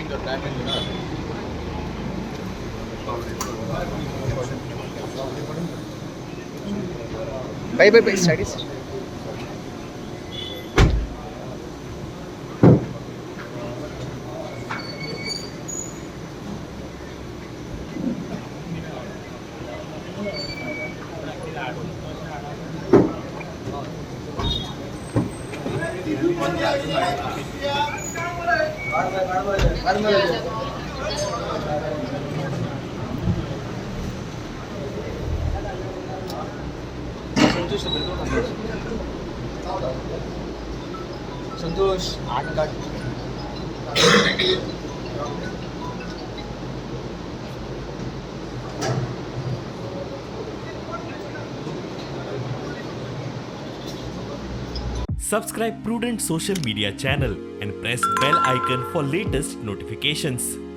Finger damage ना. Bye bye bye studies. Santosh आठ. Subscribe Prudent Social Media channel and press bell icon for latest notifications.